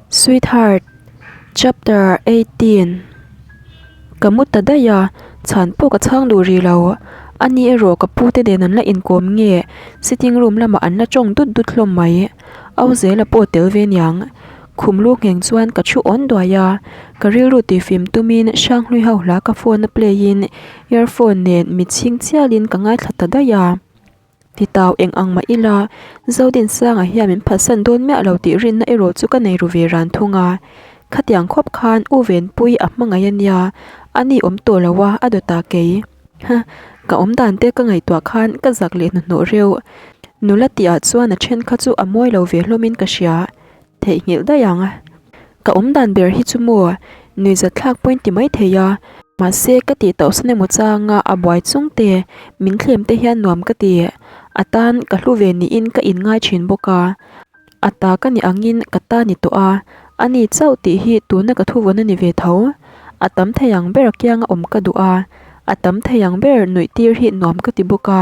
Sweetheart, Chapter 18 Ka mu ta daih a, chhan pawh ka chhang duh rih lo. Ani erawh ka pu te nen an la inkawm nge sitting room lamah an la tawng dut dut hlawm mai. Au zela pawh tel ve niang. Khum lu ngheng chuan ka thu awn duai a, ka rilru tihfim tumin Hranghlui ho hla ka phone a play in earphone nen mitchhing chialin ka ngaithla ta daih a. Titau eng ang mah ila, Zodinsanga hian min phatsan dawn miah lo tih rinna erawh chu ka nei ru ve ran thung a. Khatiang khawp khan U Venpui a hmangaih a nia, a ni awm tawh lo a, a dawt a kei. Huh, ka awm dan te ka ngaihtuah khan ka zak leh hnuhnawh reuh. Nula tihah chuan a then kha chu a mawi lo ve hlawmin ka hria. Theihnghilh daih ang. Ka awm dan ber hi chu maw nuihzat thlak pawhin ti mai thei a, mahse ka tih tauh san emaw changa a buai chung te min thlem te hian nuam ka ti. A tan ka hlu ve niin ka inngai thin bawk a, a ta ka ni angin ka ta ni tawh a, a ni chauh tih hi tuna ka thuvawn a ni ve tho. A tam thei ang ber kianga awm ka duh a, a tam thei ang ber nuih tir hi nuam ka ti bawk a,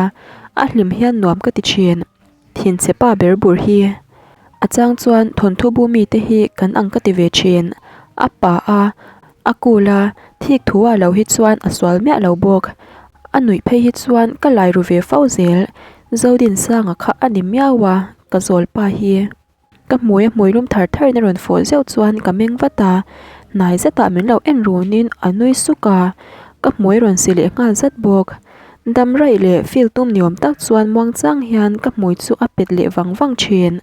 a hlim hian nuam ka ti thin. Thinchhe pa ber bur hi a chang chuan thawnthu bu mite hi kan ang ka ti ve thin. A pa a, a cool a, thik thu ah lo hi chuan a sual miah lo bawk. A nuih phei hi chuan ka lai ru ve fo zel. Zodinsanga kha a ni miau a, ka zawl pa hi. Ka hmui a hmui lum thar tharin a rawn fawh zeuh chuan ka meng vat a, hnai zetah min lo en runin a nui suk a, ka hmui a rawn si leh nghal zat bawk. Dam raih leh feel tum ni awm tak chuan muang chang hian ka hmui chu a pet leh vang vang thin.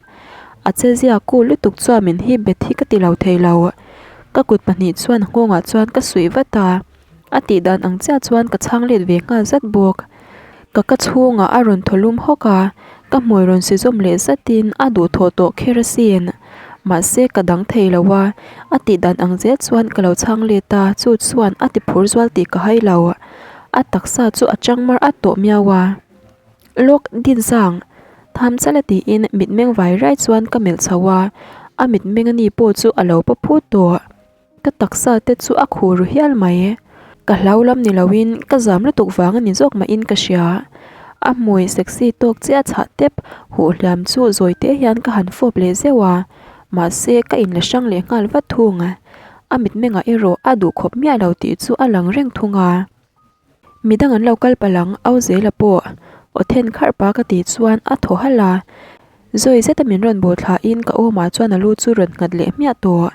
A che zia cool lutuk chuan min hip bet hi ka ti lo thei lo. Ka kut pahnih chuan a nghawngah chuan ka suih vat a. A tih dan ang chiah chuan ka chhang let ve nghal zat bawk. Ka ka chhungah a rawn thaw lum hawk a, ka hmui rawn si zawm leh zatin a duhthawh tawh kher asin. Mahse ka dang thei lo a, a tih dan ang zel chuan ka lo chhang let a, chu chuan a ti phur zual tih ka hai lo. A taksa chu a chang mar at tawh miau a. Lawk din sang, tham chala tiin mitmeng vai rai chuan ka melh chho a, a mitmeng ani pawh chu a lo paw phut tawh. Ka taksa te chu a khur ru hial mai. Ka hlau lam ni loin ka zam lutuk vang a ni zawk mahin ka hria. A hmui sexy tawk chiah chhah tep huh hliam chu zawi te hian ka han fawp leh zeuh a, mahse ka inla hrang leh nghal vat thung. A mitmengah erawh a duhkhawp miah lo tih chu a lang reng thung a. Midang an lo kal palh ang, au zela pawh aw then kharh pa ka tih chuan a thaw halh a. Zawi zeta min rawn bawh thlahin ka awmah chuan a lu chu rawn nghat leh hmiah tawh.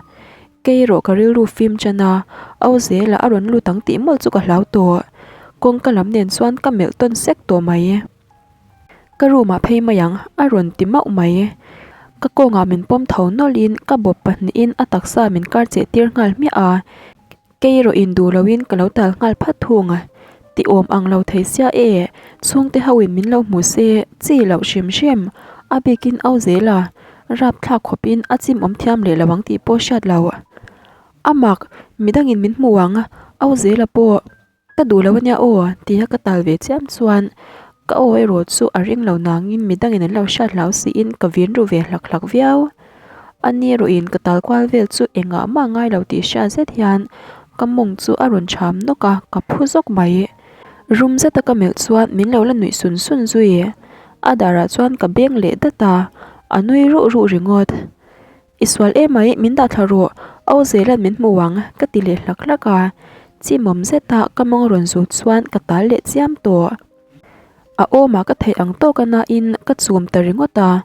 Kei erawh ka rilru fim chan a, au zela a rawn lut ang tih mawlh chu ka hlau tawh. Kawngka lam nen chuan ka melh tawn sek tawh mai. Ka room ah phei mai ang, a rawn ti mauh mai. Ka kawngah min pawm tho nawlhin ka bawp pahnihin a taksa min kar cheh tir nghal hmiah a. Kei erawh in duh loin ka lo tal nghal phat thung a, ti awm ang lo thei sia e, chhungte ho in min lo hmu se, chi loh hrim hrim, a bikin au zel a, rap thlak khawp in a chim awm thiam leh lo ang tih pawh hriat lo. A mak, midang in min hmu ang, au zel a pawh. Ka duh lo ania aw, tia ka tal ve chiam chuan ka aw erawh chu a ring lo nangin midangin an lo hriat hlau siin ka vin ru ve hlak hlak viau. A ni erawhin ka tal kual vel chu engah mah ngai lo tih hriat zet hian ka mawng chu a rawn cham nawk a, ka phu zawk mai. Rum zeta ka melh chuan min lo la nuih sun sun zui. A darah chuan ka beng leh dat a, a nui ruh ruh ringawt. I sual emai, min dah thla rawh, au zelan min hmu ang, ka ti leh hlak hlak a. Chimawm zeta ka mawng rawn zut chuan ka tal leh chiam tawh. A awmah ka theih ang tawk a nain ka chum ta ringawt a,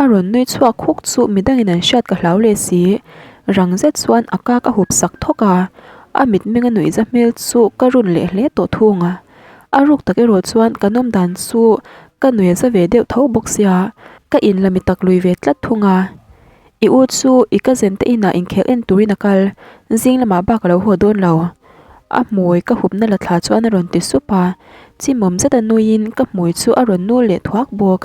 a rawn nui chhuak huk chu midangin an hriat ka hlau leh si. Rang zet chuan a ka ka hup sak thawk a, a mitmenga nuihza hmel chu ka run leh hle tawh thung a. A ruk tak erawh chuan ka nawm dan chu ka nuih za ve deuh tho bawk sia, ka inla mi tak lui ve tlat thung a. I u chu i cousin te inah inkhelh en turin a kal, zing lamah bak a lo haw dawn lo. A hmui ka hupna la thla chuan a rawn ti sup a, chimawm zet a nuiin ka hmui chu a rawn nul leh thuak bawk.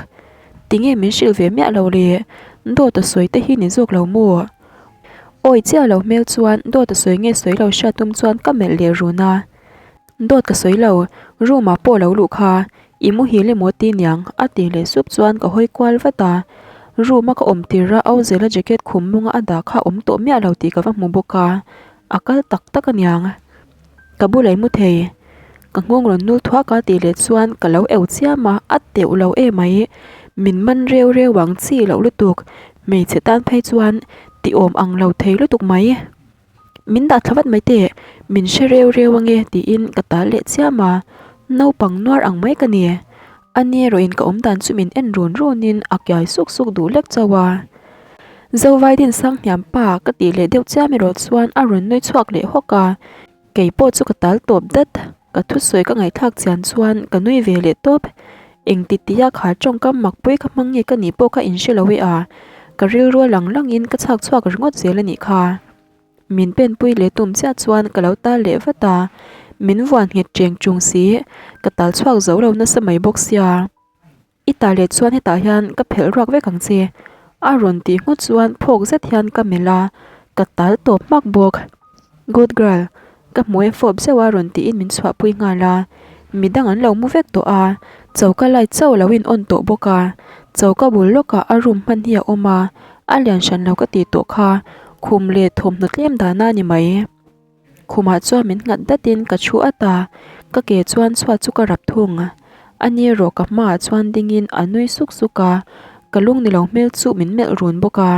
Tinge min hrilh ve miah lo le, dawt a sawi te hi ni zawk lo maw? Awi chiah lo hmel chuan dawt a sawi nge sawi lo hriat tum chuan ka melh leh run a. Dawt ka sawi lo, room ah pawh lo luh kha, i muhil emaw ti niang a tih leh sup chuan ka hawi kual vat a, room a ka awm tir a Auzela jacket khum munga a dah kha awm tawh miah lo tih ka va hmu bawk a, a kal tak tak aniang. Ka bulah i mu thei, ka nghawng rawn nul thuak a tih leh chuan ka lo eu chiam a, a teuh lo emai, min man reu reu ang chi loh lutuk, hmeichhe tan phei chuan. Ti awm ang lo thei lutuk mai. Min dah thla vat mai teh, min hre reu reu ange tiin ka tal leh chiam a, naupang nuar ang mai ka ni. A ni erawhin ka awm dan chu min en run runin a kiai suk suk duh lek chauh a. Zovai din sang hniam pa ka tih leh deuh chiam erawh chuan a rawn nui chhuak leh hawk a, kei pawh chu ka tal tawp dat. Ka thusawi ka ngaihthlak chian chuan ka nui ve leh tawp. Engti tia kha tawngkam makpui ka hmang nge ka nih pawh kha inhre lo e a, ka rilru a lang langin ka chhak chhuak ringawt zel a nih kha. Min penpui leh tum chiah chuan ka lo tal leh vat a, min vuan nghet cheng chung si, ka tal chhuak zo lo nasa mai bawk sia. I ta leh chuan hetah hian ka phelh ruak vek ang che. A rawn tih nghut chuan phawk zet hian ka melh a, ka tal tawp hmak bawk. Good girl, ka hmu e fawp zeuh a rawn tiin min chhuahpui nghal a. Midang an lo mu vek tawh a, choka light chauh lo in on tawh bawk a. Choka bul lawkah a room hman hi a awm a, a lian hran lo ka tih tawh kha, khum leh thawmhnaw tlem dana a ni mai. Khumah chuan min nghat datin ka thu at a, ka ke chuan chhuat chu ka rap thung. A ni erawh ka hmaah chuan dingin a nui suk suk a, ka lung ni lo hmel chu min melh run bawk a.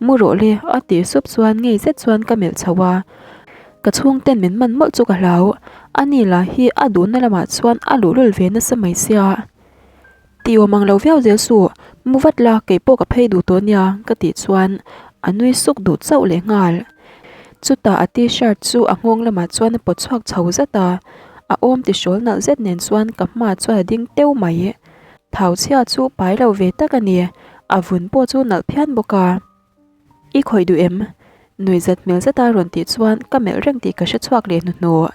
Mu rawh le, a tih sup chuan ngei zet chuan ka melh chho a. Ka chhungten min man mawlh chu ka hlau, a ni lah hi a duhna lamah chuan a luhlul ve nasa mai sia. Ti awm ang lo viau zel suh, mu vat la kei pawh ka phei duh tawh nia ka tih chuan a nui suk duh chauh leh nghal. Chutah a t-shirt chu a nghawng lamah chuan a pawt chhuak chho zat a, a awm ti hrawl nalh zet nen chuan ka hma chuan a ding teu mai. Thau chhia chu pai lo ve tak a ni, a vun pawh chu nalh phian bawk a. I khawih duh em? Nui zat hmel zeta rawn tih chuan ka melh reng tih ka hre chhuak leh hnuhnawh.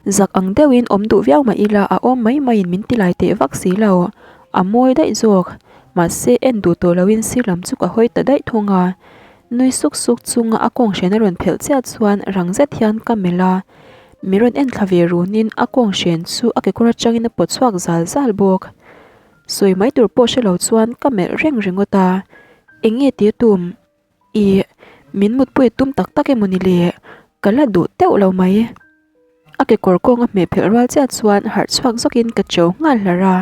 Zak ang deuhin awm duh viau mah ila a awm mai maiin min ti lai teh vak si lo. A mawi daih zawk. Mahse en duh tawh loin sir lam chu ka hawi ta daih thung a. Nui suk suk chunga a kawng hren a rawn phelh chiah chuan rang zet hian ka melh a. Mi rawn en thla ve runin a kawng hren chu a kekawr atangin a pawt chhuak zal zal bawk. Sawi mai tur pawh hre lo chuan ka melh reng ringawt a, eng nge tih a tum? Ih, min mutpui a tum tak tak emaw ni le? Ka la duh teuh lo mai. A kekawr kawng a hmeh phelh rual chiah chuan harh chhuak zawkin ka cheu nghal hlar a,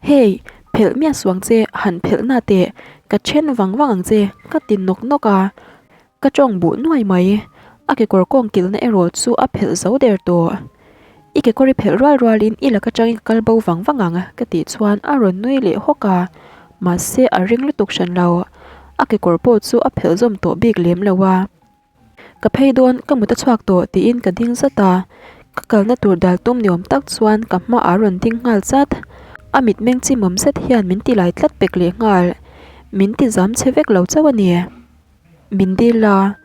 Hey, phelh miah suang che, han phelh na teh, ka then vang vang ang che, ka ti nawk nawk a. Ka tawng buh nuai mai. A kekawr kawng kilhna erawh chu a phelh zo der tawh. I kekawr i phelh rual rualin i laka tangin ka kal bo vang vang ang ka tih chuan a rawn nui leh hawk a. Mahse a ring lutuk hran lo. A kekawr pawh chu a phelh zawm tawh bik lem lo a. Ka phei dawn ka mut a chhuak tawh tiin ka ding zat a. Ka kalna tur dal tum ni awm tak chuan ka hmaah a rawn ding nghal zat. A mitmeng chimawm zet hian min ti lai tlat pek leh nghal. Min ti zam chhe vek lo chauh a ni. Min dil a,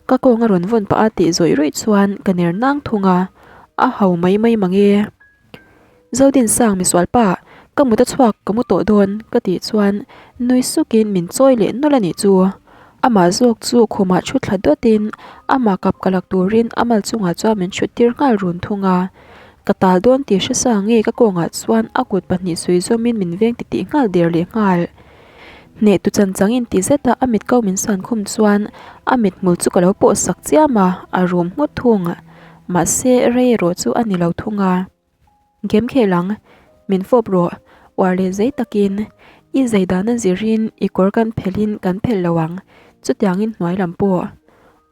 ka kawng a rawn vawn pah a tih zawih ruih chuan ka ner nang thung a, a ho mai mai mang e. Zodinsang misual pa, ka mut a chhuak ka mu tawh dawn ka tih chuan nui sukin min chawi leh nawlh a nih chu. Amah zawk chu khumah thu thla dawtin amah kap ka lak turin a mal chungah chuan min thut tir nghal run thung a. Ka tal dawn tih hre sa nge ka kawngah chuan a kut pahnih suih zawmin min veng titih nghal der leh nghal. Hneh tu chan chang in ti zet a, a mit ko min san khum chuan a mit hmul chu ka lo pawh sak chiam a, a rum nghut thung. Mahse rei erawh chu a ni lo thung a. Game khel ang, min fawp rawh, uar leh zei takin i zei dan a zirin i kawr kan phelhin kan phelh lo ang, chutiangin hnuai lam pawh.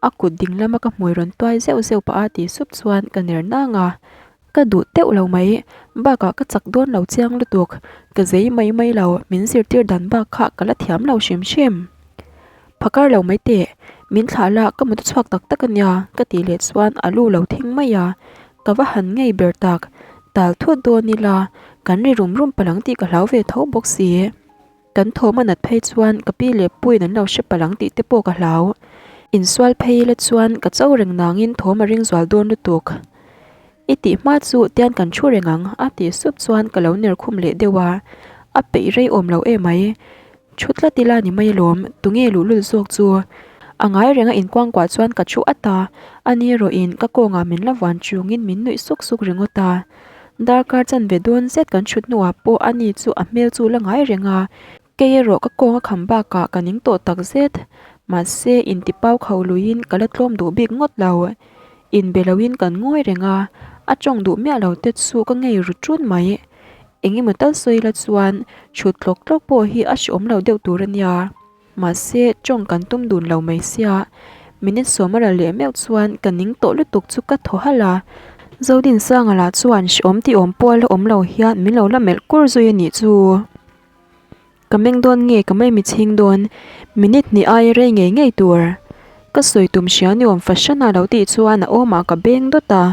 A kut ding lama ka hmui rawn tuai zeuh zeuh pah a tih sup chuan ka ner nang a, Ka duh teuh lo mai, bakah ka chak dawn lo chiang lutuk, ka zei mai mai lo, min zirtir dan bak kha ka la thiam lo hrim hrim. Phakar lo mai teh, min thlah la ka mut a chhuak tak tak a nia ka tih leh chuan a lu lo thing mai a, ka va han ngei ber tak, tal thut dawn ila, kan ri rum rum palang tih ka hlau ve tho bawk si. Kan thawm a nat phei chuan ka pi leh puiin an lo hre palh ang tih te pawh ka hlau. Insual phei ila chuan ka cho reng nangin thawm a ring zual dawn lutuk. I tih hma chu tian kan thu reng ang a tih sup chuan ka lo ner khum leh deuh a. A peih rei awm lo emai. Thu tlat ila ni mai alawm, tunge luhlul zawk chu? A ngai reng a inkuangkuah chuan ka thu at a, ani erawhin ka kawngah min la vuan chungin min nuih suk suk ringawt a. Darkar chanve dawn zet kan thut hnuah pawh ani chu a hmel chu la ngai reng a, kei erawh ka kawng a kham bakah ka ning tawh tak zet. Mahse, intipau kho luiin ka la tlawm duh bik ngawt lo. Inbe loin kan ngawi reng a, a tawng duh miah lo te chu ka ngei ru ṭun mai. Eng emaw tal sawi la chuan thut tlawk tlawk pawh hi a hreawm lo deuh tur a nia. Mahse, tawng kan tum dun lo mai sia. Minute sawm a ral leh meuh chuan ka ning tawh lutuk chu ka thaw halh a. Zodinsanga lah chuan hrehawm tih awm pawh a la awm lo hian min lo la melh kur zui a nih chu. Ka meng dawn nge ka mai mi chhing dawn, minute hnih aia rei ngei ngei tur. Ka sawi tum hria ni awm fahran a lo tih chuan a awmah ka beng dawt a,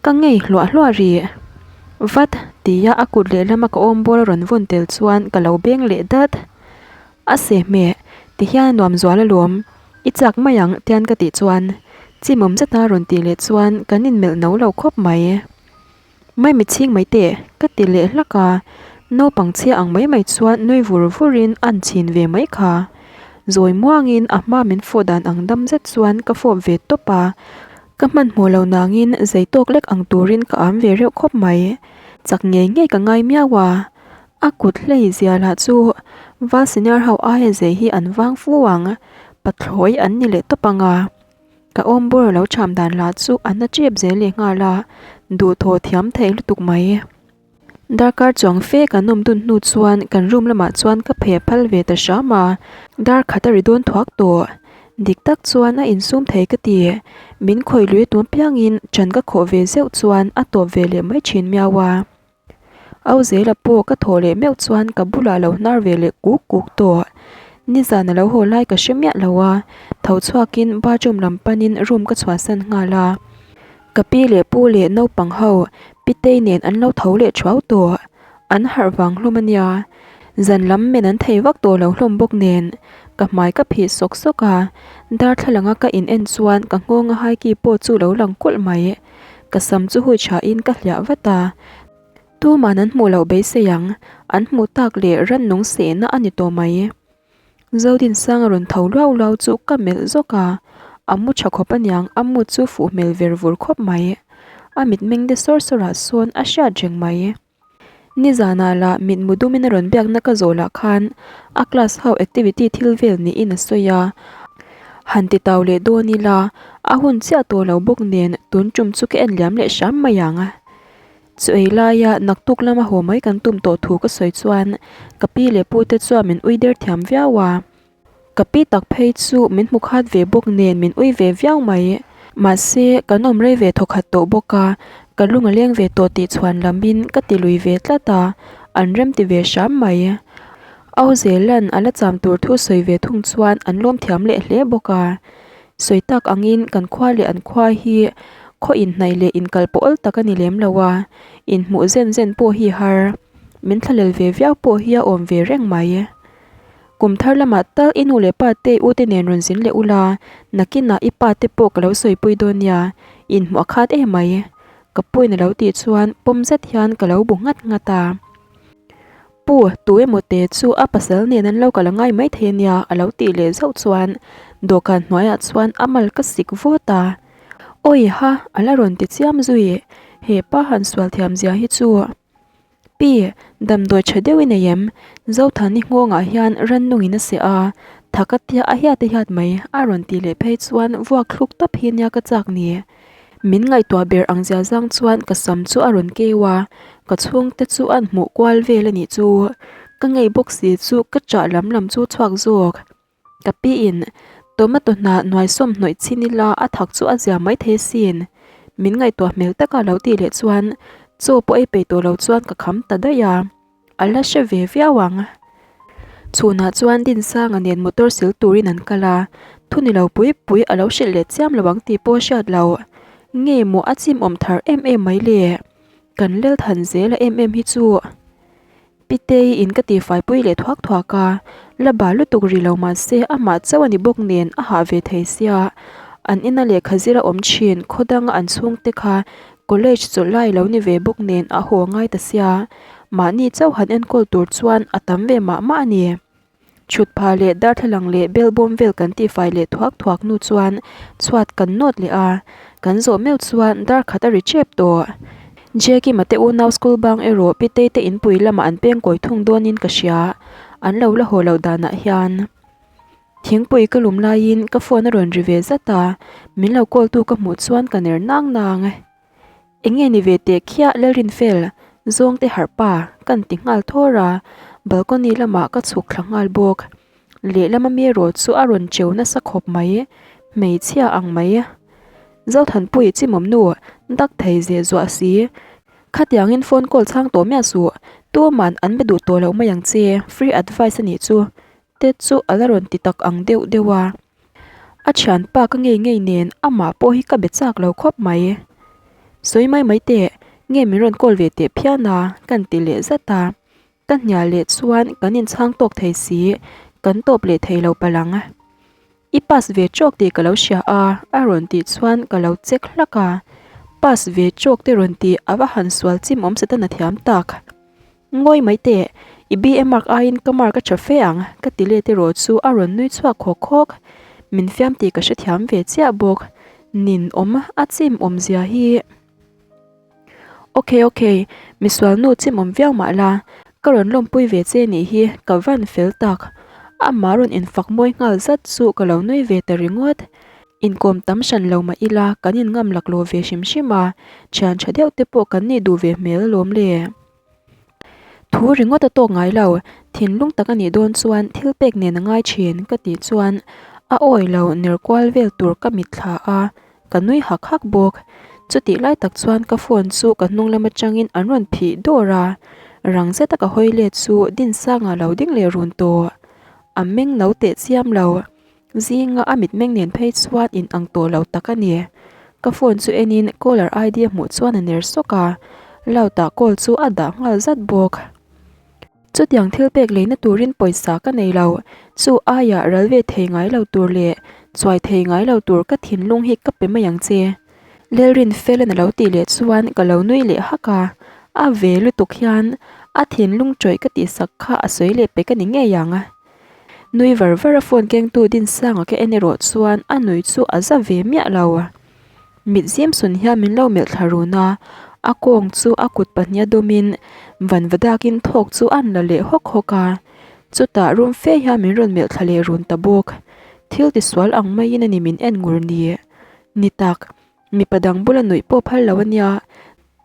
ka ngei hluah hluah rih. Vat, tia a kut lehlama ka awm bawr a rawn vawn tel chuan ka lo beng leh dat. A sehhmeh, ti hian a nuam zual alawm, i chak mai ang tian ka tih chuan chimawm zeta rawn tih leh chuan kan inmelh no lo khawp mai. Mai mi chhing mai teh, ka ti leh hlak a, naupang chhia ang mai mai chuan nui vur vurin an chhin ve mai kha. Zawi muangin a hma min fawh dan ang dam zet chuan ka fawp ve tawp a, ka hmanhmawh lo nangin zei tawk lek ang turin ka am ve reuh khawp mai. Chak ngei ngei ka ngai miau a, a kut hlei zia lah chu val senior ho aia zei hi an vang fu ang, pathlawi an ni leh tawp ang a. Ka awm bawr lo cham dan lah chu a na tep zel leh nghal a, duhthawh thiam thei lutuk mai. Darkar chuang fe kan awm dun hnu chuan kan room lamah chuan ka pheh phal ve ta hram a, dar khat a ri dawn thuak tawh. Dik tak chuan a insum thei ka ti, min khawih lui tum apiangin ṭan ka khawh ve zeuh chuan a tawp ve leh mai ṭhin miau a. Au zela pawh ka thawh leh meuh chuan ka bulah lo hnar ve leh kuk kuk tawh. Nizan a lo haw lai ka hre miah lo a, tho chhuakin bathroom lam panin room ka chhuahsan nghal a. Ka pi leh pu leh naupang ho Pitei nen an lo tho leh thuau tawh. An harh vang hlawm a nia. Zan lam men an thei vak tawh lo hlawm bawk nen ka hmai ka phih sawk sawk a, darthlalang a ka in en chuan ka nghawng a haiki pawh chu lo lang kulh mai. Ka sam chu hui thain ka hliah vat a, tuman an hmuh loh beisei ang, an hmuh tak leh rannung sehna a ni tawh mai. Zodinsang a rawn tho luau luau chu ka melh zawk a, a mu tha khawp aniang a mut chu fuh hmel ver vur khawp mai. A mitmeng de sawr sawrah sawn a hriat reng mai. Nizanah lah mitmu dumin a rawn biakna ka zawh lah khan a class ho activity thil vel niin a sawi a, han ti tau leh dawn ila a hun chiah tawh lo bawk nen tun tum chu ka en liam leh hram mai ang. Chu ei laia naktuk lama haw mai kan tum tawh thu ka sawi chuan ka pi leh pu te chuan min ui der thiam viau a. Ka pi tak phei chu min hmu khat ve bawk nen min ui ve viau mai. Mahse, kan awm rei ve thawkhat tawh bawk a, ka lung a leng ve tawh tih chhuan lamin ka ti lui ve tlat a, an rem ti ve hram mai. Au Zelan a la cham tur thu sawi ve thung chuan an lawm thiam leh hle bawk a. Sawi tak angin kan khua leh an khua hi khaw inhnaih leh inkal pawh awl tak a ni lem lo a, inhmuh zen zen pawh hi har. Min thlalel ve viau pawh hi a awm ve reng mai. Kum thar lamah tal i nu leh pa te u te nen rawn zin leh ula, nakinah i pa te pawh ka lo sawipui dawn nia, inhmuh a khat em mai. Ka puin a lo tih chuan pawm zet hian ka lo bu nghat nghat a. Pu, tu emaw te chu a pasal nen an lo kal a ngai maithei ania a lo tih leh zauh chuan dawhkan hnuaiah chuan a mal ka sik vawt a. Awi ha, a la rawn ti chiam zui, he pa han sual thiam zia hi chu. Pi, damdawi tha deuh i nei em? Zothani nghawngah hian rannungin a seh a, thak a tia a hiat a hiat mai a rawn tih leh phei chuan vuak thluk tawp hi nia ka chak ni. Min ngaihtuah ber ang zia zang chuan ka sam chu a rawn keu a, ka chhungte chu an hmuh kual vel a nih chu. Ka ngei bawk si chu ka chah lam lam chu chhuak zawk. Ka piin tomato hnah nuai sawm hnawih chin ila a thak chu a zia mai thei asin. Min ngaihtuah hmel taka lo tih leh chuan chaw pawh ei peih tawh lo chuan ka kham ta daih a, a la hre ve viau ang. Chhunah chuan Dinsanga nen motor sil turin an kal a, thu ni lo pui pui a lo hrilh leh chiam lo ang tih pawh a hriat loh. Nge maw a chim awm thar em em mai le? Kan lel than zel a em em hi chu. Pitei in ka tihfai pui leh thuak thuak a, la bal lutuk ri lo mah se amah chauh a ni bawk nen a hah ve thei sia. An ina lehkha zir a awm thin, khaw danga an chhungte kha college chawlh lai lo ni ve bawk nen a haw ngai ta sia. Mahni chauh han enkawl tur chuan a tam ve mah mah a ni. Chhut phah leh darthlalang leh bel bawm vel kan tihfai leh thuak thuak hnu chuan chhuat kan nawt leh a, kan zawh meuh chuan dar khat a ri tep tawh. Jekima te unau school bang erawh Pitei te inpui lamah an peng kawi thung dawnin ka hria, an lo la haw loh danah hian. Thingpui ka lum laiin ka phone a rawn ri ve zat a, min lo call tu ka hmuh chuan ka ner nang nang. Eng nge ni ve teh khiah Lalrinfel, Zawngte harh pa, kan ti nghal thawr a, balcony lamah ka chhuk thla nghal bawk. Lehlam ami erawh chu a rawn cheu nasa khawp mai, hmeichhia ang mai. Zothanpuii chimawm nu dak thei zeh zuah si. Khatiangin phone call chhang tawh miah suh, tuman an be duh tawh loh mai ang che, free advice a nih chu. Te chu a la rawn ti tak ang deuh deuh a. A thianpa ka ngei ngei nen amah pawh hi ka be chak lo khawp mai. Sawi mai mai teh, nge min rawn call ve teh phian a, kan ti leh zat a. Ka hnial leh chuan kan inchhang tawk thei si, kan tawp leh thei lo palh ang. I pass ve chawk tih ka lo hria a, a rawn tih chuan ka lo check hlak a. Pass ve chawk te rawn tih a va han sual chim awm satan a thiam tak. Ngawi mai teh, i BA mark aiin ka mark a tha fe ang, ka ti let erawh chu a rawn nui chhuak khawk khawk. Min fiam tih ka hrethiam ve chiah bawk. Nin awm a chim awmzia hi. Ok ok, misual nu chim awm viau mah la, ka rawn lawmpui ve che nih hi ka van fel tak. Amah rawn infak mawi nghal zat chu ka lo nui ve ta ringawt. Inkawm tam hran lo mah ila kan inngam laklawh ve hrim hrim a, thian tha deuh te pawh kan nih duh ve hmel alawm le. Thu ringawt a tawk ngai lo, thinlung tak a nih dawn chuan thil pek nen a ngai thin ka tih chuan a awi lo ner kual vel tur ka mitthla a, ka nui hak hak bawk. Chutih lai tak chuan ka phone chu ka hnung lam atangin an rawn phih dawr a, rang zeta ka hawi let chu Dinsanga lo ding leh run tawh. A meng no teh chiam lo. Zinga a mitmeng nen phei chuan in ang tawh lo tak a ni. Ka phone chu enin caller ID a hmuh chuan a ner sawk a, loud ah call chu a dah nghal zat bawk. Chutiang thil pek leina turin pawisa ka nei lo, chu aiah ral ve thei ngai lo tur leh chuai thei ngai lo tur ka thinlung hi ka pe mai ang che. Lelrin Fela'n a lo tih leh chuan ka lo nui leh hak a, a ve lutuk hian a thinlung tawih ka tihsak kha a sawi leh pek a ni ngei ang. Nui var var a phone kengtu Dinsanga ka en erawh chuan a nui chu a za ve miah lo. Mit zim sun hian min lo melh thla run a, a kawng chu a kut pahniha dawmin van va dakin thawk chu a la leh hawk hawk a. Chutah rum fe hian min rawn melh thla leh run ta bawk. Thil tisual ang maiin a ni min en ngur ni. Ni tak, Mipa dang bula nuih pawh phal lo a nia,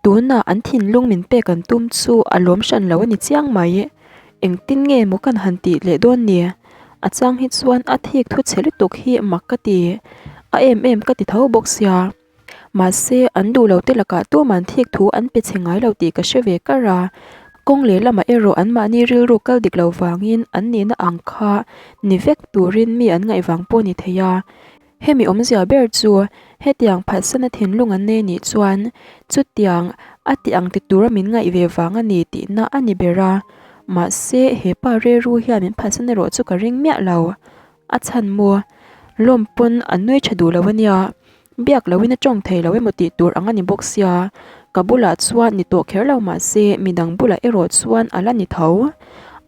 tunah an thinlung min pek an tum chu a lawm hran lo a ni chiang mai. Engtin nge maw kan han tih leh dawn ni? A chang hi chuan a thik thu chhe lutuk hi mak ka ti, a em em ka ti tho bawk sia. Mahse, an duh lo te lakah tuman thik thu an pe chhe ngai lo tih ka hre ve kar a, kawng lehlamah erawh anmahni rilru kal dik lo vangin an nihna ang kha ni vek turin mi an ngaih vang pawh ni thei a. Hemi awmzia ber chu hetiang phalsana thinlung an nei nih chuan chutiang a ti ang ti tura min ngaih ve vang a ni tihna a ni ber a. Mahse, he pa rilru hian min phalsan erawh chu ka ring miah lo. A chhan maw? Lawm pawn a nui tha duh lo a nia. Biak loin a tawng thei lo emaw tih tur ang a ni bawk sia. Ka bulah chuan ni tawh kher lo mahse midang bulah erawh chuan a la ni tho.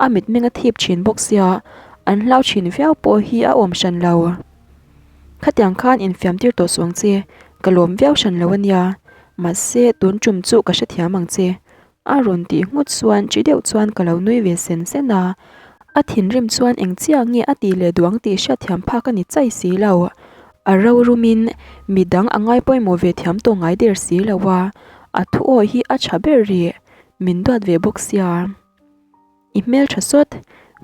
A mitmeng a thip thin bawk sia, an hlau thin viau pawh hi a awm hran lo. Khatiang khan infiam tir tawh suh ang che, ka lawm viau hran lo a nia. Mahse, tun tum chu ka hrethiam ang che. A rawn tih nghut chuan chi deuh chuan ka lo nui ve sen sen a. A thinrim chuan eng chiah nge a tih leh duh ang tih hriatthiam phak a ni chai si lo. A rorumin midang a ngai pawimawh ve thiam tawh ngai der si lo a, a thu awi hi a tha ber rih, min duat ve bawk sia. I hmel tha sawt,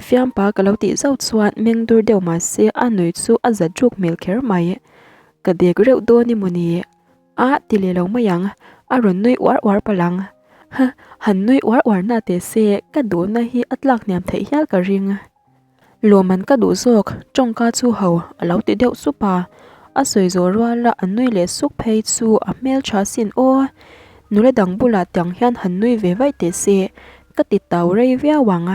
fiampa ka lo tih zauh chuan meng dur deuh mah se a nui chu a zat ruk hmel kher mai. Ka dek reuh dawn emaw ni? A ti leh lo mai ang, a rawn nui uar uar palh ang. Huh, han nui uar uar na teh se ka duhna hi a tlak hniam theih hial ka ring. Lawmman ka duh zawk, tawngka chu ho a lo ti deuh sup a. A sawi zawh ruala a nui leh suk phei chu a hmeltha sin aw. Nula dang bulah tiang hian han nui ve vaih teh se, ka ti tau rei viau ang.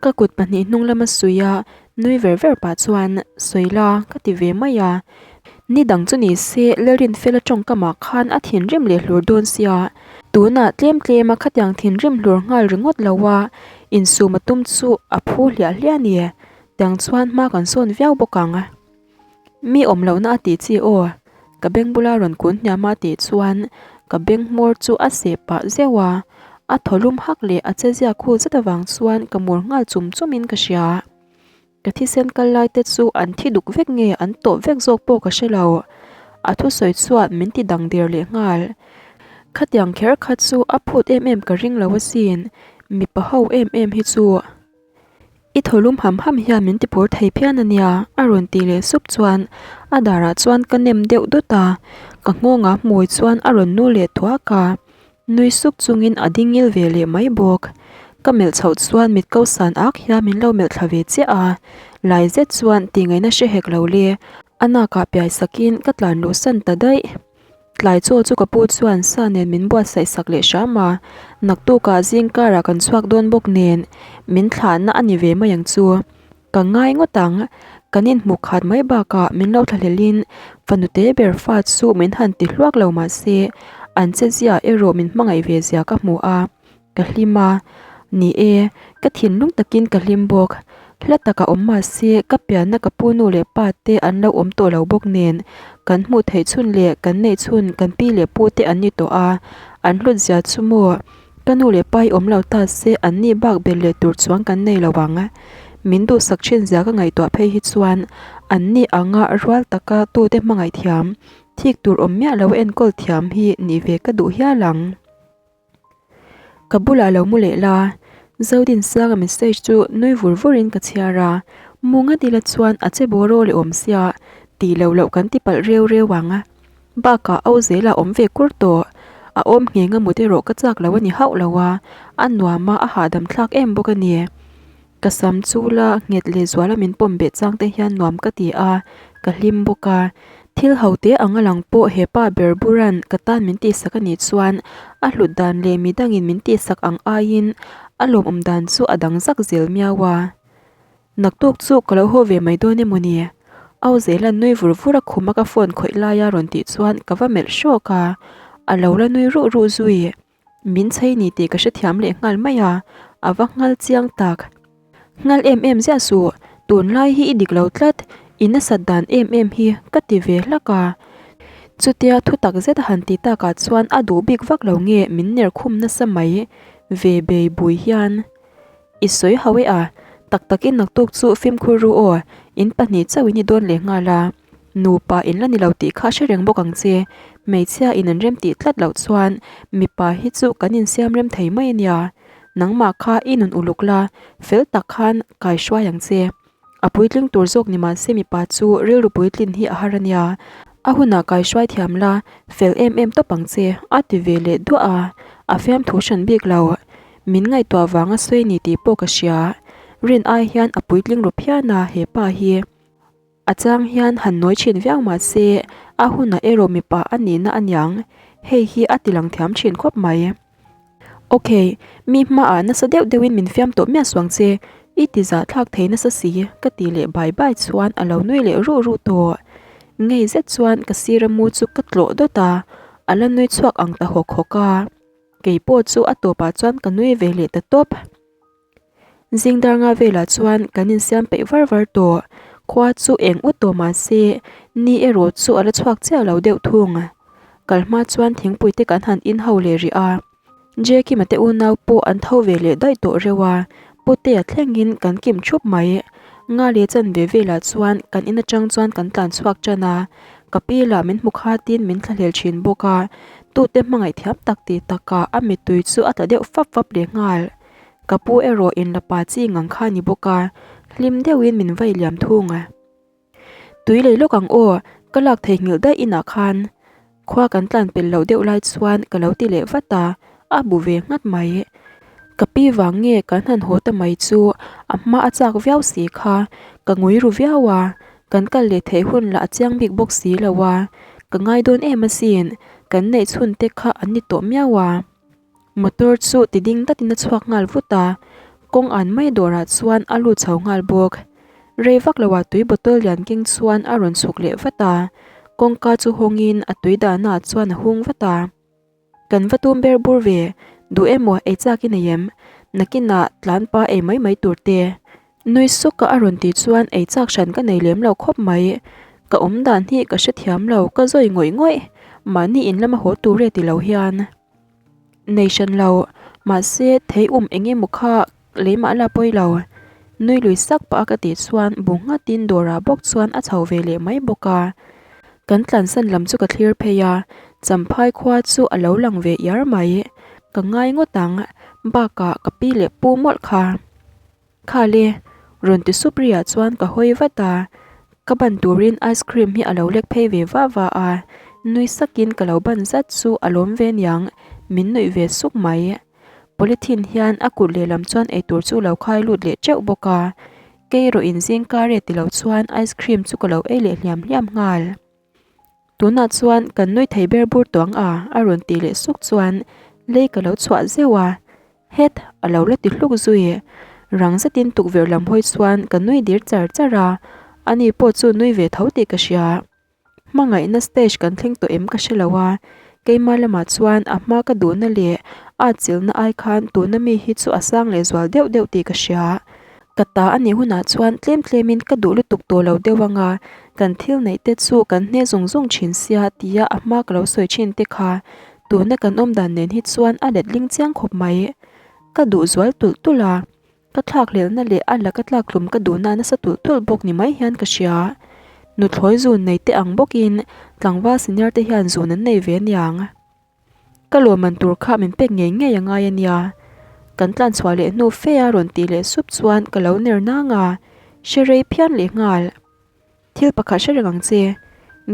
Ka kut pahnih hnung lama suih a, nui ver ver pah chuan sawi la ka ti ve mai a. Ni dang chu ni se Lalrinfela tawngkamah khan a thinrim leh hlur dawn sia. Tunah tlem tlema khatiang thinrim hlur nghal ringawt lo a, insum a tum chu a phu hliah hliah a ni. Tiang chuan hma kan sawn viau bawk ang. Mi awm lohna a tih chi aw, ka beng bula rawn kun hniam a tih chuan ka beng hmawr chu a seh pah zeuh a, a thaw lum hak leh a che zia khul zet avang chuan ka mur nghal chum chum in ka hria. Ka thisen kal lai te chu an thi duk vek nge an tawp vek zawk pawh ka hre lo. A thusawi chuan min ti dang der leh nghal. Khatiang kher kha chu a phut em em ka ring lo asin, mipa ho em em hi chu. I thaw lum ham ham hian min tiphur thei phian a nia, a rawn tih leh sup chuan a darah chuan ka nem deuh dawt a, ka nghawngah hmui chuan a rawn nu leh thuak a, nui suk chungin a ding ngil ve leh mai bawk. Ka melh chhoh chuan mit ko san ak hian min lo melh thla ve chiah a, lai zet chuan tihngaihna hre hek lo le, a nakah piai sakin ka tlan luh san ta daih. Tlai chaw chu ka pu chuan sa nen min buatsaih sak leh hram a, naktukah zing karah kan chhuak dawn bawk nen min thlahna a ni ve mai ang chu. Ka ngai ngawt ang, kan inhmuh khat mai bakah min lo thlahlelin fanu te ber fa chu min han ti hluak lo mah se an che zia erawh min hmangaih ve zia ka hmu a. Ka hlim a, ni e, ka thinlung takin ka hlim bawk. Hla takah awm mah se, ka pianna ka pu nu leh pa te an lo awm tawh lo bawk nen, kan hmuh theih chhun leh kan neih chhun kan pi leh pu te an ni tawh a, an hlut zia chu maw? Ka nu leh pa hi awm lo ta se an ni bak belh leh tur chuang kan nei lo ang. Min duhsak thin zia ka ngaihtuah phei hi chuan an ni anga rual taka tute hmangaih thiam, thik tur awm miah lo enkawl thiam hi nih ve ka duh hial ang. Ka bulah lo mu leh la, Zodinsanga message chu nui vur vurin ka chhiar a, mu ngat ila chuan a che bawr aw leh awm sia, tih loh loh kan ti palh reu reu ang. Bakah au zela awm ve kur tawh, a awm ngheng a mut erawh ka chak lo a ni hauh lo a, a nuam a, a hahdam thlak em bawk a ni. Ka sam chu la nghet leh zuala min pawm beh chang te hian nuam ka ti a, ka hlim bawk a. Thil ho te ang a lang pawh he pa ber buran ka tan min tihsak a nih chuan a hlut dan leh midangin min tihsak ang aiin a lawmawm dan chu a dang zak zel miau a. Naktuk chu ka lo haw ve mai dawn emaw ni? Au Zela nui vur vur a khum a ka phone khawih laia rawn tih chuan ka va melh hrawk a, a lo la nui ruh ruh zui. Min chei ni tih ka hrethiam leh nghal mai a, a va nghal chiang tak. Nghal em em ziah suh, tunlai hi i dik lo tlat, i nasat dan em em hi ka ti ve hlak a. Chutia thu tak zet a han ti takah chuan a duh bik vak lo nge min ner khum nasa mai ve bei bui hian. I sawi hau e a, tak takin naktuk chu fimkhur ru aw, in pahnih chauh in i dawn leh nghal a. Nupa in la ni lo tih kha hre reng bawk ang che, hmeichhia in an rem tih tlat loh chuan mipa hi chu kan insiam rem thei mai a nia. Nangmah kha i nun uluk la, fel tak khan kai hruai ang che. A puitling tur zawk ni mah se mipa chu rilru puitlin hi a har a nia. A hunah kai hruai thiam la, fel em em tawp ang che, a ti ve leh duah a, a fiamthu hran bik lo. Min ngaihtuah vanga sawi ni tih pawh ka hria. Rin ai hian a puitling ru phian a he pa hi. A chang hian han nawi thin viau mah se a hunah erawh mipa a nihna a niang, hei hi a ti lang thiam thin khawp mai. Ok, mi hmaah nasa deuh deuhin min fiam tawh miah suang che, i ti zah thlak thei nasa si ka ti leh bai bai chuan a lo nui leh ruh ruh tawh. Ngei zet chuan ka sira mu chu ka tlawh dawt a, a la nui chhuak ang ta hawk hawk a. Kei pawh chu a tawpah chuan ka nui ve leh ta tawp. Zing dar nga velah chuan kan insiam peih var var tawh. Khua chu eng ut tawh mah se, ni erawh chu a la chhuak chiah lo deuh thung. Kal hma chuan thingpui te kan han in ho leh rih a. Jekima te unau pawh an tho ve leh daih tawh reuh a, Putea thlengin kan kim thup mai. Nga leh chanve velah chuan kan in atang chuan kan tlan chhuak tan a, ka pi lah min hmu khatin min thlahlel thin bawk a, tute hmangaih thiam tak tih takah a mittui chu a tla deuh fap fap leh nghal. Ka pu erawh in la pa chi ngang kha ni bawk a, hlim deuhin min vai liam thung a. Tui lei lawk ang aw, ka lak theihnghilh daih inah khan. Khua kan tlan pel loh deuh lai chuan ka lo ti leh vat a, a bu ve nghat mai. Ka pi vang nge kan han haw ta mai chu a hma a chak viau si kha, ka ngui ru viau a, kan kal leh theih hun lah a chiang bik bawk si lo a, ka ngai dawn em asin, kan neih chhun te kha an ni tawh miau a. Motor chu ti ding datin a chhuak nghal vut a, kawng an mai dawrah chuan a lut chho nghal bawk. Rei vak loah tui bottle lian keng chuan a rawn chhuk leh vat a, kawngka chu hawngin a tui dahnaah chuan a hung vat a. Kan va tum ber bur ve, duh emaw ei chak i nei em? Nakinah tlan pa ei mai mai tur te. Nui suk a a rawn tih chuan ei chak hran ka nei lem lo khawp mai. Ka awm dan hi ka hrethiam lo, ka zawi ngawih ngawih. Mahni in lama haw tur e ti lo hian. Nei hran lo, mahse thei um eng emaw kha lei mah la pawi lo. Nui lui sak pah a ka tih chuan bu nghatin dawrah bawk chuan a chho ve leh mai bawk a. Kan tlansan lam chu ka thlir phei a, Champhai khua chu a lo lang ve iar mai. Ka ngai ngawt ang, bakah ka pi leh pu mawlh kha. Kha le, Rawn ti sup riah chuan ka hawi vat a, ka ban turin ice cream hi a lo lek phei ve va va a, nui sakin ka lo ban zat chu a lawm ve niang, min nuih ve suk mai. Polythene hian a kut lehlam chuan eitur chu lo khai lut leh teuh bawk a, kei erawh in zingkar e tilo chuan ice cream chu ka lo ei leh hliam hliam nghal. Tunah chuan kan nui thei ber bur tawh ang a, a rawn tih leh suk chuan lei ka lo chhuah zeuh a, het a lo la ti hluk zui. Rang zetin tukverh lam hawi chuan ka nui dir char char a, ani pawh chu nui ve tho tih ka hria. Hmangaihna stage kan thleng tawh em ka hre lo a, keimah lamah chuan a hma ka duhna leh a atchilhna ai khan tuna mi hi chu a sang leh zual deuh deuh tih ka hria. Ka ta a nih hunah chuan tlem tlemin ka duh lutuk tawh lo deuh ang a, kan thil neih te chu kan hne zung zung thin sia tia a hma ka lo sawi thin te kha tuna kan awm dan nen hi chuan a letling chiang khawp mai. Ka duh zual tulh tulh a, ka thlakhlelhna leh a laka tlakhlum ka duhna nasa tulh tulh bawk ni mai hian ka hria. Nuthlawi zun nei te ang bawkin tlangval senior te hian zun an nei ve aniang. Ka lawmman tur kha min pek ngei ngei a ngai a nia. Kan tlan chhuah leh hnu fe a rawn tih leh sup chuan ka lo ner nang a, hre rei phian leh nghal. Thil pakhat hre reng ang che,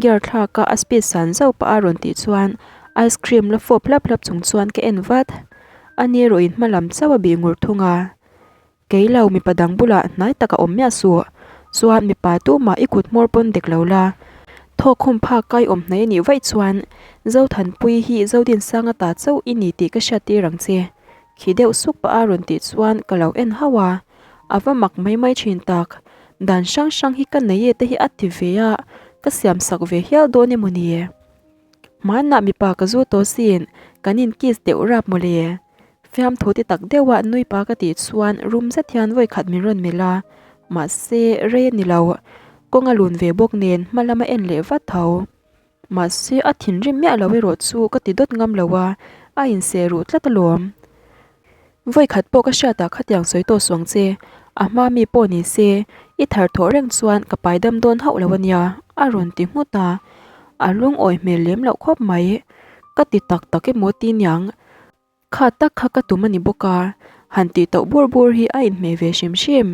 gear thlak a a speed san zauh pah a rawn tih chuan ice cream la fawp hlap hlap chung chuan ka en vat. Ani erawh in hma lam chauh a bih ngur thung a. Kei lo mipa dang bulah hnai tak a awm miah suh. Chuan mipa tumah i kut hmawr pawn dek lo la. Thawk khum phak kai awm hnai a nih vaih chuan Zothanpui hi Zodinsanga ta chauh i ni tih ka hriat tir ang che. Khi deuh suk pah a rawn tih chuan ka lo en hauh a. A va mak mai mai thin tak. Dan hrang hrang hi ka nei e te hi a ti ve a, ka siam sak ve hial dawn emaw ni? Hmanah mipa ka zu tawh sin, kan in kiss deuh rap mawle. Fiamthu ti tak deuha nui pa ka tih chuan rum zet hian vawi khat min rawn melh a, mahse rei a ni lo. Kawng a lun ve bawk nen hma lama en leh vat tho. Mahse a thinrim miah lo erawh chu ka ti dawt ngam lo a, a inseh ruh tlat alawm. Vawi khat pawh ka hriatah khatiang sawi tawh suang che, a hma mi pawh ni se, i thar thawh reng chuan ka pai dam dawn hauh lo a nia, a rawn ti nghut a. A lungawi hmel lem loh khawp mai. Ka ti tak tak emaw ti niang. Kha tak kha ka tum a ni bawk a, han tih tauh bur bur hi a inhmeh ve hrim hrim.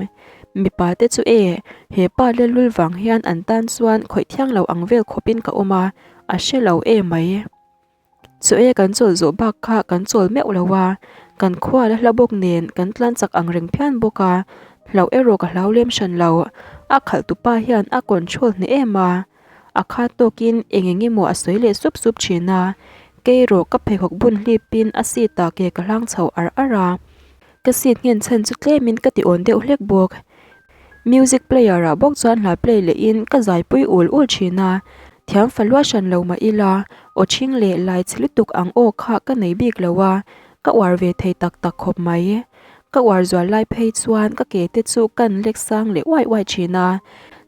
Mipa te chu e, he pa lelul vang hian an tan chuan khawih thiang lo ang vel khawpin ka awm a, a hre lo em mai. Chaw e kan chawl zawh bak kha kan chawl meuh lo a, kan khua la hla bawk nen kan tlan chak ang reng phian bawk a, hlauh erawh ka hlau lem hran lo, a khalh tupa hian a control hneh em a, a kha tawkin eng eng emaw a sawi leh sup sup thin a, kei erawh ka pheikhawk bun hlipin a seat ah ke ka hlang chho ar ar a, ka seat nghen chhan chu tlemin ka ti awn deuh hlek bawk. Music player ah bawk chuan hla play leh in ka zaipui ul ul thin a, thiam fa lua hran lo mah ila aw ṭhing leh lai chhe lutuk ang aw kha ka nei bik lo a, ka uar ve thei tak tak khawp mai. Ka uar zual lai phei chuan ka ke te chu kan lek sang leh uai uai thin a,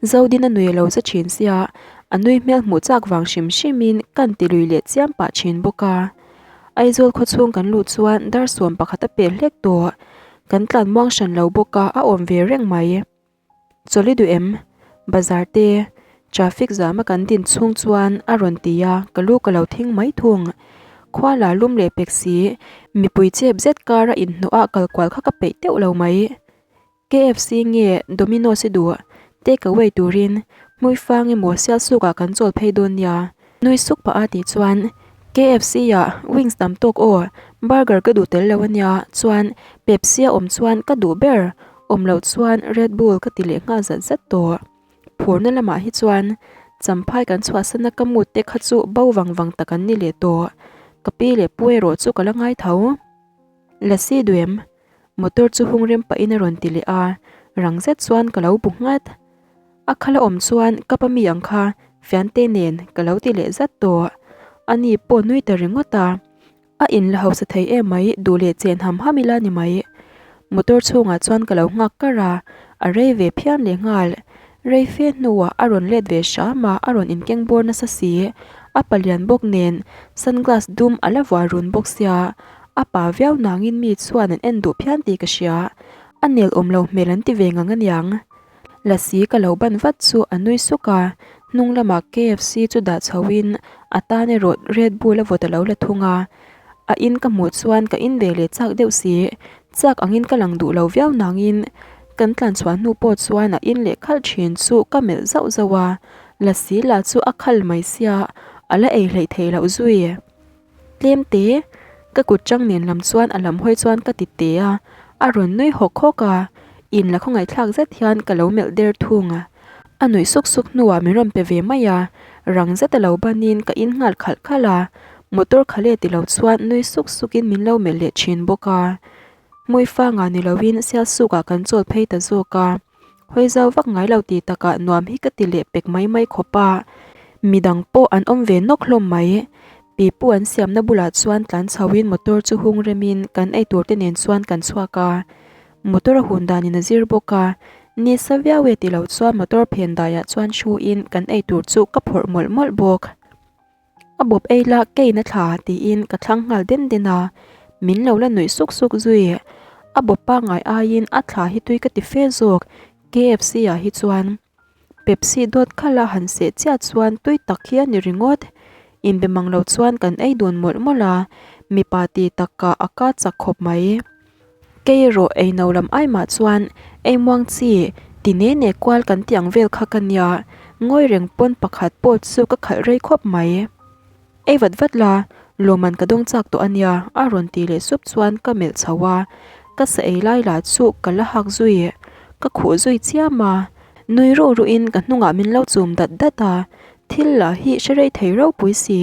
Zodin a nui a lo za thin sia, a nui hmel hmuh chak vang hrim hrim in kan ti lui leh chiam pah thin bawk a. Aizawl khawchhung kan luh chuan dar 11 a pel hlek tawh. Kan tlan muang hran lo bawk a, a awm ve reng mai. Chawlh i duh em? Bazar te, traffic zam a kan din chhung chuan a rawn ti a, ka lu ka lo thing mai thung. Khua la lum leh pek si, mipui chep zet kar a inhnawh ah kal kual kha ka peih teuh lo mai. KFC nge Domino's i duh? Take away turin Hmuifang emaw Sialsuk ah kan chawl phei dawn nia. Nui suk pah a tih chuan KFC ah wings tam tawk aw, burger ka duh tel lo ania, chuan Pepsi a awm chuan ka duh ber, awm loh chuan Red Bull ka ti leh nghal zat zat tawh. Phurna lamah hi chuan Champhai kan chhuahsana ka mut te kha chu bo vang vang tak an ni leh tawh. Ka pi leh pu erawh chu ka la ngai tho. Lasi duh em? Motor chu hung rem pahin a rawn ti leh a, rang zet chuan ka lo bu nghat. A khala awm chuan ka pa mi ang kha fiante nen ka lo ti leh zat tawh. Ani pawh nui ta ringawt a, a in la hausa thei em mai duh leh chen ham ham ila ni mai. Motor chhungah chuan ka lo nghak kar a, a rei ve phian leh nghal. Rei fe hnuah a rawn let ve hram a, a rawn inkeng bawr nasa si. A palian bawk nen sunglass dum a la vuah run bawk sia, A pa viau nangin mi chuan an en duh phian tih ka hria. A nel awm lo hmel an ti ve ngang aniang. Lasi ka lo ban vat chu a nui suk a, hnung lamah KFC chu dah chho in a tan erawh Red Bull a vawt a lo la thung a. A in ka hmuh chuan ka in ve leh chak deuh si. Chak angin ka lang duh lo viau nangin ka. Kan tlan chhuah hnu pawh chuan a in leh khalh thin chu ka melh zauh zauh a, lasi lah chu a khal mai sia, a la ei hleih theih loh zui. Tlem te, ka kut chang nen lam chuan a lam hawi chuan ka ti te a, a rawn nui hawk hawk a, in la khawngaihthlak zet hian ka lo melh der thung a. A nuih suk suk hnuah min rawn pe ve mai a, rang zet a lo banin ka in nghal khalh khalh a, motor kha leh ti lo chuan nui suk sukin min lo melh leh thin bawk a. Hmuifangah ni loin Sialsukah kan chawl phei ta zawk a, hawi zau vak ngai lo ti takah nuam hi ka ti leh pek mai mai khawp a, midang pawh an awm ve nawk hlawm mai. Pipu an siamna bulah chuan tlan chhoin motor chu hung remin kan eitur te nen chuan kan chhuak a, motor a hun danin a zir bawk a, ni sa viau e ti lo chuan motor phen daiah chuan hruin kan eitur chu ka phawrh mawlh mawlh bawk. A bawp ei la kein a thla tiin ka thlang nghal den den a, min lo la nuih suk suk zui. A bawp pangngai aiin a thla hi tui ka ti fe zawk KFC ah hi chuan. Pepsi dawt khalh a han seh chiah chuan tui tak hi a ni ringawt. Inbe mang lo chuan kan ei dun mawlh mawlh a, mipa ti takah a ka chak khawp mai. Kei erawh ei no lam ai mah chuan ei muang chi ti ne ne kual kan tih ang vel kha ka nia, ngawi reng pawn pakhat pawh chu ka khalh rei khawp mai. Ei vat vat la, lawmman ka dawng chak tawh a nia, a rawn ti leh sup chuan ka melh chho a, ka sa ei lai lah chu ka la hak zui, ka khuh zui chiam a, nui ruh ruhin ka hnungah min lo chum dat dat a, thil lah hi hre rei thei ropui si.